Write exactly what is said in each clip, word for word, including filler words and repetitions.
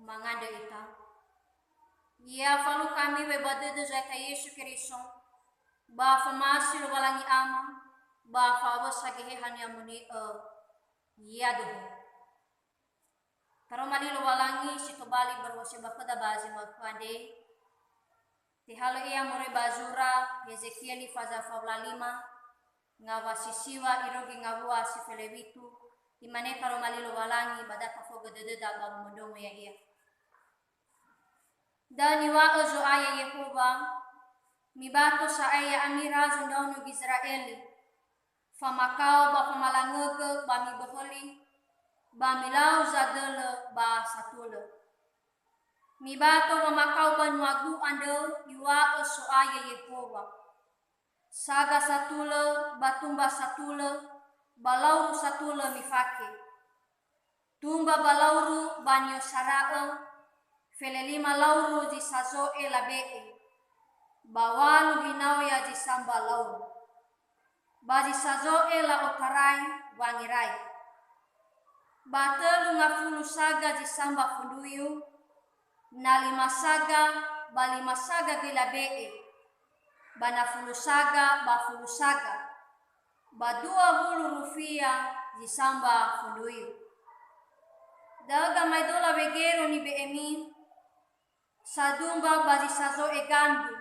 Mangandrö ita. Ya falukha ami wa'ebua dödö Zo'aya Yesu Keriso, ba famasi Lowalangi Ama, ba fa'awösa Geheha ni'amoni'ö. Yaduhu. Taroma li Lowalangi si tobali ba wa'osi ba khöda ba zi ma'ökhö andre. Tehalö ia moroi ba zura Hezekieli faza fa'ohahö lima, ngawa si siwa irugi ngawua si fele witu, imane taroma li Lowalangi ba da tafogö dödöda ba womondrongo ya'ia. Da niŵa'ö Zo'aya Yehowa, mibato sa'ae ya'ami razo ndraono Gizera'eli, famakao ba famalangögö ba miböhöli, ba milau zadölö ba satulö. Mibato wamakao banuagu andrö, iŵa'ö So'aya Yehowa. Saga satulö, ba tumba satulö, ba lauru satulö mifake. Tumba ba lauru ba ni'osara'ö, fele lima lauru zi sazo'e labe'e, ba walu hinaoya zi samba lauru. Ba zi sazo'e la'otarai wangerai. Ba tölu ngafulu saga zi samba fondruyu, na lima saga, ba lima saga göi labe'e, ba na fulu saga, ba fulu saga, ba dua wulu rufia zi samba fondruyu. Da'ö gamaedola wegero nibe'emi, sadumba ba zi sazo'e gandu,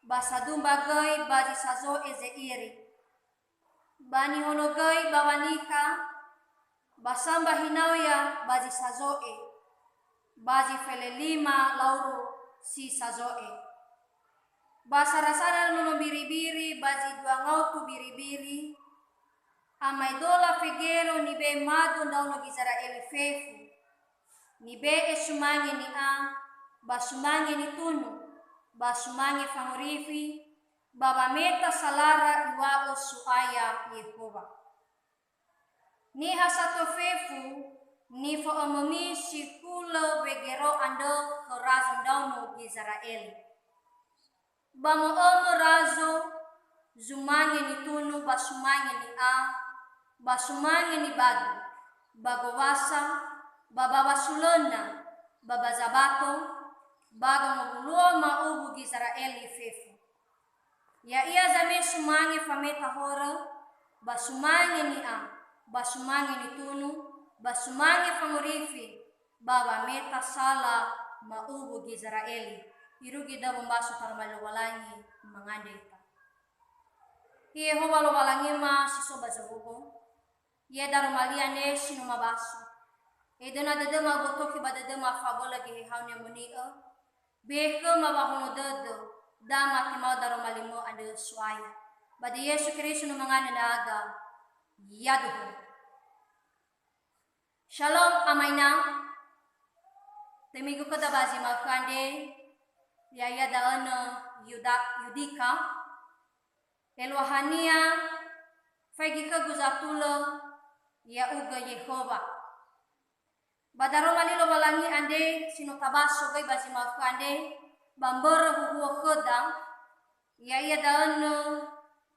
ba sadumba göi ba zi sazo'e ze'iri. Ba nihonogöi ba wanikha, ba samba hinaoya ba zi sazo'e, ba zi fele lima lauru si sazo'e. Ba sara-sara nono mbiribiri ba zi dua ngaotu mbiribiri, amaedola fegero nibe'e mado ndraono Gizera'eli fefu. Nibe'e sumange ni'a, ba sumange nitunu, ba sumange fangorifi, ba wameta salara iŵa'ö So'aya Yehowa. Niha sato fefu, nifo'ömömi si hulö wegero andrö khö razo ndraono Gizera'eli. Ba mo'ömö razo, zumange nitunu ba sumange ni'a, ba sumange nibadu, ba gowasa, ba bawa sulöna, ba ba zabato, ba gangowuloa ma'uwu Gizera'eli fefu. Ya'ia zame sumange fameta horö, ba sumange ni'a, ba sumange nitunu, ba sumange fangorifi, ba wameta sala ma'uwu Gizera'eli. Irugi da'ö wombaso taroma li Lowalangi mangandrö ita. He Yehowa Lowalangima si so ba zorugo, Ya'ia daroma li andre si no mabaso. Edöna dödöma, öbötokhi ba dödöma fabölö Geheha-U ni'amoni'ö. Be'e khöma wahono dödö, da matema'ö daroma limö andrö So'aya. Ba döi Yesu Keriso no mangandrö ndra'aga. Yaduhu. Shalom, ama ina. Töi migu khöda ba zi ma'ökhö andre, ya'ia da'ö nö Yuda-, Yudika. Eluahania, faigi khögu zatulö, ya'ugö Yehowa. Ba daroma li Lowalangi andre si no tabaso göi ba zi ma'ökhö andre, ba mbörö huhuo khöda, ya'ia da'ö nö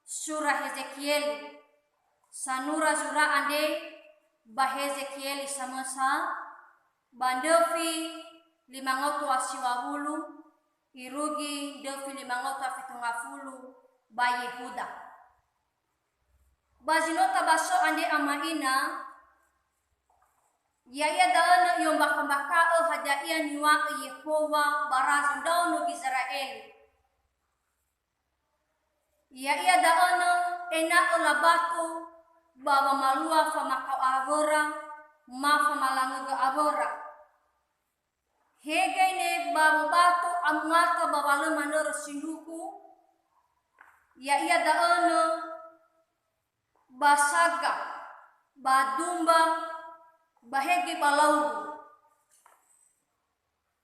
sura Hezekieli, sanura zura andre ba Hezekieli samösa, ba ndröfi lima ngaotu a siwa wulu, irugi ndröfi lima ngaotu a fitu ngafulu ba Yehuda. Ba zi no tabaso andre, ama ina, ya'ia da'ö nö i'ombakha-mbakha'ö hadia ia niŵa'ö Yehowa ba razo ndraono Gizera'eli. Ya'ia da'ö nö ena'ö labato ba wamalua famakao awöra, ma famalangögö awöra. He göi ne ba wobato amuata ba wa lö manörö sindruhu, ya'ia da'ö nö ba saga, ba dumba, ba he göi ba lauru.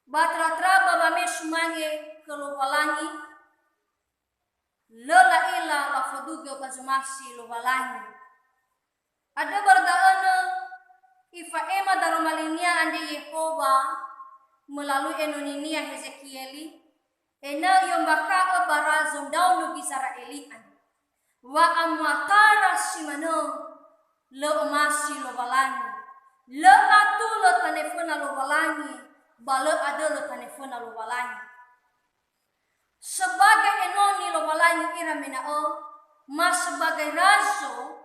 Ba tra-tra ba wame sumange khö Lowalangi, lö la'ila wa fodugö ba zomasi Lowalangi. Andrö börö da'ö nö ifa'ema daroma linia andre Yehowa melalui enoninia Hezekieli, ena'ö i'ombakha'ö ba razo ndraono Gizera'eli andre. Wa'amuatara si manö, lö omasi Lowalangi. Lö atulö tanö föna Lowalangi, ba lö adölö taneföna Lowalangi. Sebagai enoni Lowalangi ira mena'ö, ma sebagai razo,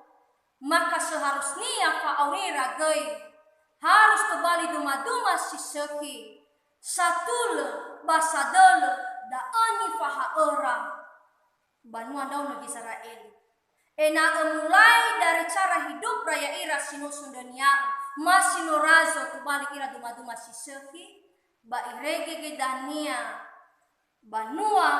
maka seharusnia fa'aurira göi harus tobali duma-duma si sökhi, satulö ba sadölö da'ö nifaha'öra banua ndraono Gizera'eli. Ena'ö mulai dari cara hidupra ya'ira si no sondrönia'ö, ma si no razo tobali ira duma-duma si sökhi, ba irege göi dania banua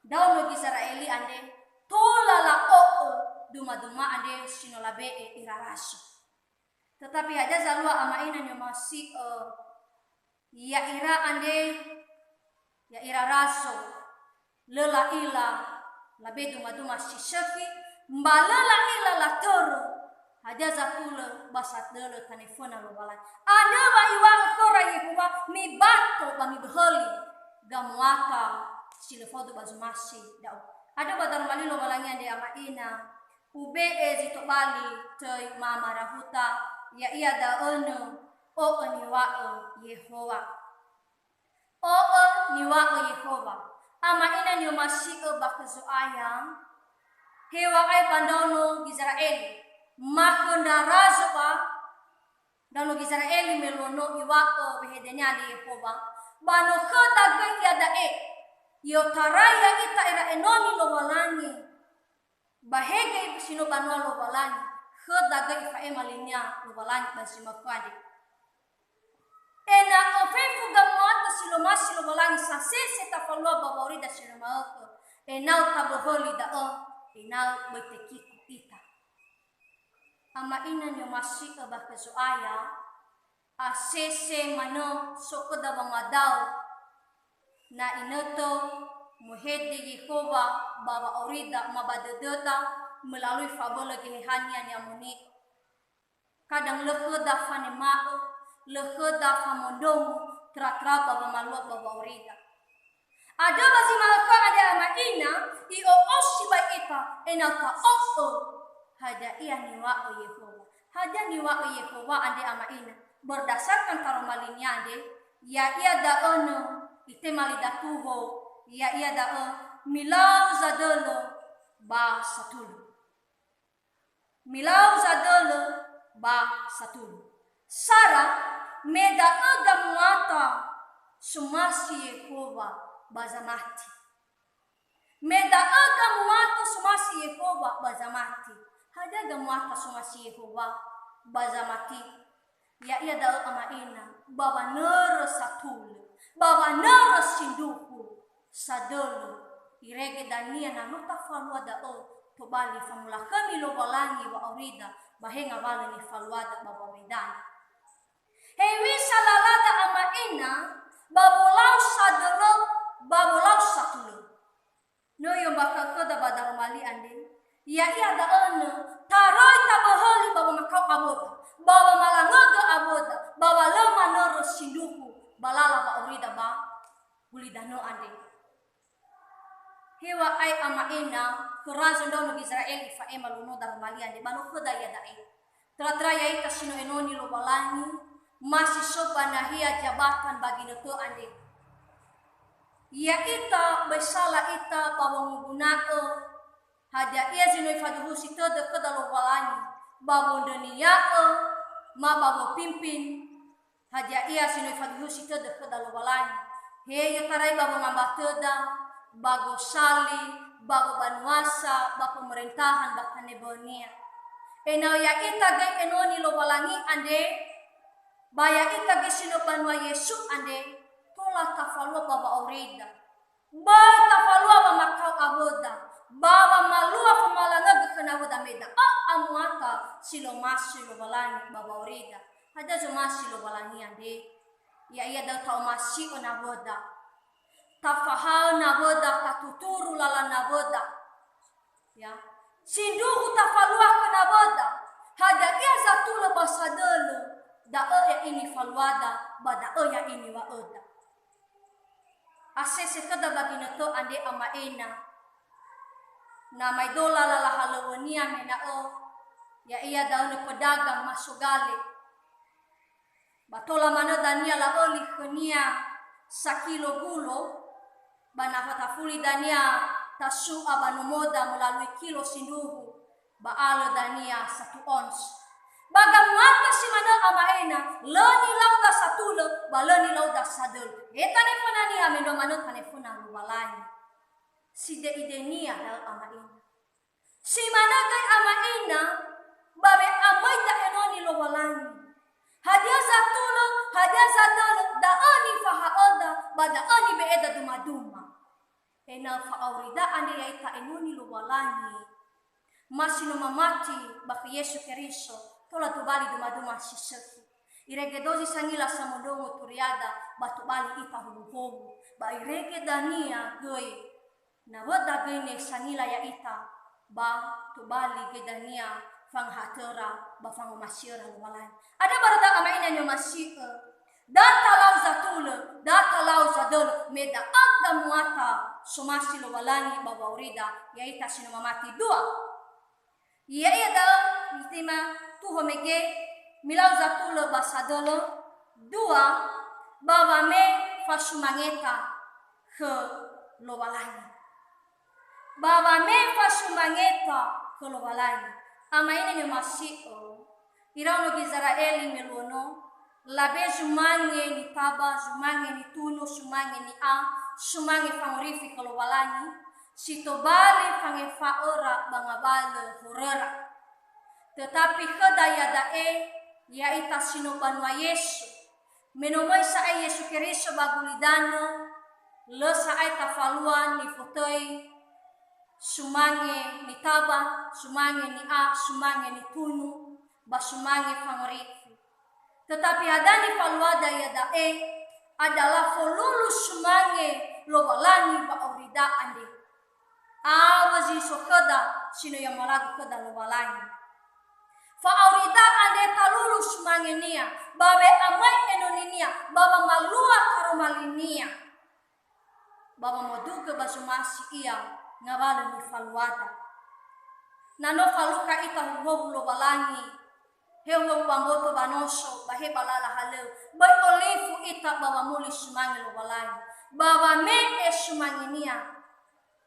ndraono Gizera'eli andre, tola la'o'ö duma-duma andre si no labe'e ira razo. Tetapi hadia zalua ama ina ni'omasi'ö ya'ira andre, ya'ira razo, lö la'ila labe'e duma-duma si sökhi, ba lö la'ila latörö hadia zatulö ba sadölö taneföna Lowalangi. Andrö wa iŵa'ö khöra Yehowa, mibato ba miböhöli gamuata si lö faudu ba zomasi ndra'o. Andrö ba daroma li Lowalangi andre ama ina, ube'e zi tobali töi mamarahuta, ya'ia da'ö nö, o'ö niŵa'ö Yehowa. O'ö niŵa'ö Yehowa. Ama ina ni'omasi'ö ba khö Zo'aya, heŵa'ae ba ndraono Gizera'eli, ma khö ndra razo ba ndraono Gizera'eli me luo no iŵa'ö wehedenia li Yehowa, ba no khöda göi iada'e, i'otarai ya'ita ira enoni Lowalangi, ba hege si no banua Lowalangi, khöda göi ifa'ema linia Lowalangi ba zi ma'ökhö andre. Ena'ö fefu gamuata si lö omasi Lowalangi sasese tafalua ba wa'aurida si lö ma'ökhö, ena'ö taböhöli da'ö, ena'ö böi tekiku ita. Ama ina ni'omasi'ö ba khö Zo'aya, asese manö so khöda wamadao, na inötö muhede Yehowa ba wa'aurida ma ba dödöda, melalui fabölö Geheha-Nia ni'amoni'ö. Kadang lö khöda fanema'ö, lö khöda famondrongo, tra-tra ba wamalua ba wa'aurida. Andrö ba zi ma'ökhö andre ama ina, i'o'osi ba ita ena'ö ta'o'ö hadia ia niŵa'ö Yehowa. Hadia niŵa'ö Yehowa andre ama ina? Berdasarkan taroma linia andre, ya'ia da'ö nö itema li Datuho, ya'ia da'ö milau zadölö ba satulö. Milau zadölö ba satulö. Sara, me da'ö gamuata somasi Yehowa ba zamati. Me da'ö gamuata somasi Yehowa ba zamati. Hadia gamuata somasi Yehowa ba zamati? Ya'ia da'ö ama ina, ba wanörö satulö, ba wanörö sindruhu, sadölö, irege dania na no tafalua da'ö, tobali famolakhömi Lowalangi wa'aurida, ba he ngawalö nifaluada ba wa'aurida. Hewisa lalada ama ina, ba wolau sadölö, ba wolau satulö? No i'ombakha'ö khöda ba daroma li andre, ya'ia da'ö nö taröi taböhöli ba wamakao awöda, ba wamalangögö awöda, ba wa lö manörö sindruhu ba lala wa'aurida ba gulidanö andre. Heŵa'ae ama ina, khö razo ndraono Gizera'eli fa'ema luo no daroma li andre, ba no khöda iada'e. Tra-tra ya'ita si no enoni Lowalangi, ma si so ba nahia jabatan ba ginötö andre. Ya'ita, böi sala ita ba wongoguna'ö hadia ia zi no ifaduhusi tödö khöda Lowalangi, ba wondrönia'ö, ma ba wopimpin, hadia ia zi no ifaduhusi tödö khöda Lowalangi. He i'otarai ba wongambatöda, ba gosali, ba wobanuasa, ba pemerentahan, ba tanebönia. Ena'ö ya'ita göi enoni Lowalangi andre, ba ya'ita göi si no banua Yesu andre, tola tafalua ba wa'aurida. Böi tafalua wamakao awöda, ba wamalua famalangögö khö nawöda, me da'ö amuata si lö omasi Lowalangi ba wa'aurida. Hadia zomasi Lowalangi andre? Ya'ia da'ö ta'omasi'ö nawöda. Tafahaö nawöda, tatuturu lala nawöda. Ya. Sindruhu tafalua khö nawöda. Hadia ia zatulö ba sadölö, da'ö ya'i nifaluada, ba da'ö ya'i niŵa'öda. Asese khöda ba ginötö andre ama ina. Na maedola lala halöŵönia mena'ö, ya'ia da'ö nö pedagang masogale. Ba tola manö dania la'öli khönia sakilo gulo, ba na fatafuli dania tasu'a ba nomoda melalui kilo sindruhu, ba alö dania satu ons. Ba gamuata si manö ama'ena, lö nilauda satulö, ba lö nilauda sadölö. He tane föna niha mendrua manö tane föna Lowalangi. Side'idenia da'ö ama'ena. Si manö göi ama'ena, ba we'amöida enoni Lowalangi. Hadia zatulö, hadia zadölö, da'ö nifaha'öda, ba da'ö nibe'eda dumaduma. Ena'ö fa'aurida andre ya'ita enoni Lowalangi. Ma si no mamati ba khö Yesu Keriso, tola tobali dumaduma si sökhi. Irege dozi sangila samondrongo turiada, ba tobali ita howuhowu. Ba irege dania göi, na wöda göi ne sangila ya'ita, ba tobali göi dania fangaha'ö töra ba fangomasi'öra Lowalangi. Ada barada ama'ena ni'omasi'ö, da talau zatulö, da talau zadölö, me da'ö gamuata somasi Lowalangi ba wa'aurida, ya'ita si no mamati. Dua. Ya'ia da'ö, tema tuho mege, milau zatulö ba sadölö, dua, ba wame fasumangeta khö Lowalangi. Ba wame fasumangeta khö Lowalangi. Ama'ena ni'omasi'ö, iraono Gizera'eli me luo no, labe zumange nitaba, zumange nitunu, zumange ni'a, zumange fangorifi khö Lowalangi, si tobali fangefa'öra ba ngawalö horöra. Tetapi khöda iada'e, ya'ita si no banua Yesu, me no möi sa'ae Yesu Keriso ba gulidanö, lö sa'ae tafalua nifotöi sumange nitaba, sumange ni'a, sumange nitunu, ba sumange fangorifi. Tetapi hadia nifaluada iada'e, adalah folulu sumange Lowalangi wa'aurida andre. Awö zi so khöda si no yamalagu khöda Lowalangi. Fa'aurida andre talulu sumangenia, ba we'amöi enoninia, ba wamalua karomalinia, ba wamodugö ba zomasi ia ngawalö nifaluada. Na no falukha ita howuhowu Lowalangi, he howuhowu ba mboto ba noso, ba he ba lala halöŵö, böi olifu ita ba wamuli sumange Lowalangi, ba wame'e sumangenia,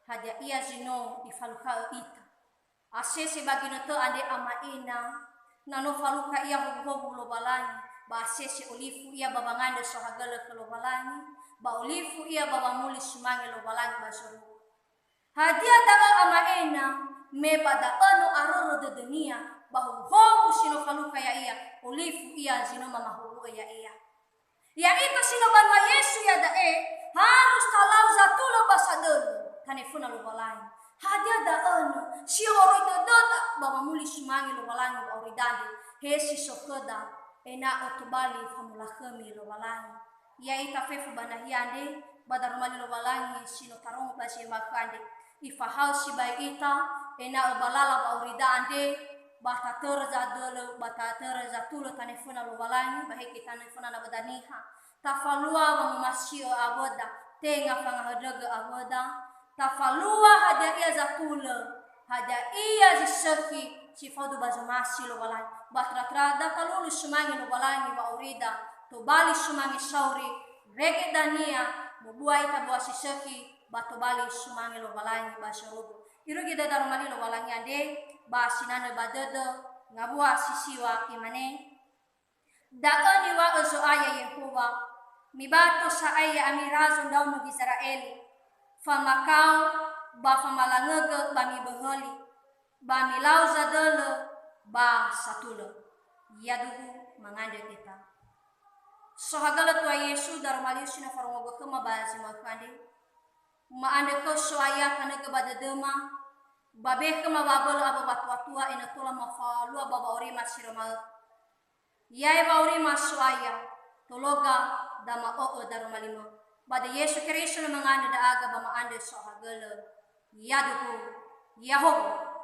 hadia ia zi no ifalukha'ö ita. Asese ba ginötö andre ama'ena, na no falukha ia howuhowu Lowalangi, ba asese olifu ia ba wangandrö sohagölö khö Lowalangi, ba olifu ia ba wamuli sumange Lowalangi ba zorugo. Hadia da'ö ama'ena, me ba da'ö no arörö dödönia, ba howuhowu si no falukha ya'ia, olifu ia zi no mamahowu'ö ya'ia. Ya'ita si no banua Yesu iada'e, harus talau zatulö ba sadölö, tane föna Lowalangi. Hadia da'ö no, si oroi dödöda ba wamuli sumange Lowalangi wa'aurida andre, he si so khöda, ena'ö tobali famolakhömi Lowalangi. Ya'ita fefu ba nahia andre, ba daroma li Lowalangi si no tarongo ba zi ma'ökhö andre. Ifahaö sibai ita, ena'ö ba lala wa'aurida andre, ba tatörö zadölö, ba tatörö zatulö tane föna Lowalangi, ba he göi tane föna nawöda niha. Tafalua wangomasi'ö awöda, tenga fangahöndrögö awöda. Tafalua hadia ia zatulö, hadia ia zi sökhi, si faudu ba zomasi Lowalangi. Ba töra-töra da talulu sumange Lowalangi wa'aurida, tobali sumange sauri, rege dania, mobua ita bua si sökhi, ba tobali sumange Lowalangi ba zorugo. Irugi döda daroma li Lowalangi andre, ba sinanö ba dödö, ngawua si siŵa imane, da'ö niŵa'ö Zo'aya Yehowa, mibato sa'ae ya'ami razo ndraono Gizera'eli, famakao ba famalangögö ba miböhöli, ba milau zadölö ba satulö. Yaduhu mangandrö ita. Sohagölö Tua Yesu, daroma li si no farongogu khöma ba zi ma'ökhö andre. Ma'andrö khöu So'aya tanögö ba dödöma, ba be khöma wa'abölö awö watuatua ena'ö tola mafalua ba wa'aurima si no ma'ökhö. Ya'e wa'aurima So'aya, tologa da ma'o'ö daroma limö. Ba döi Yesu Keriso no mangandrö ndra'aga ba ma'andrö sohagölö. Yaduhu, Ya'ahowu.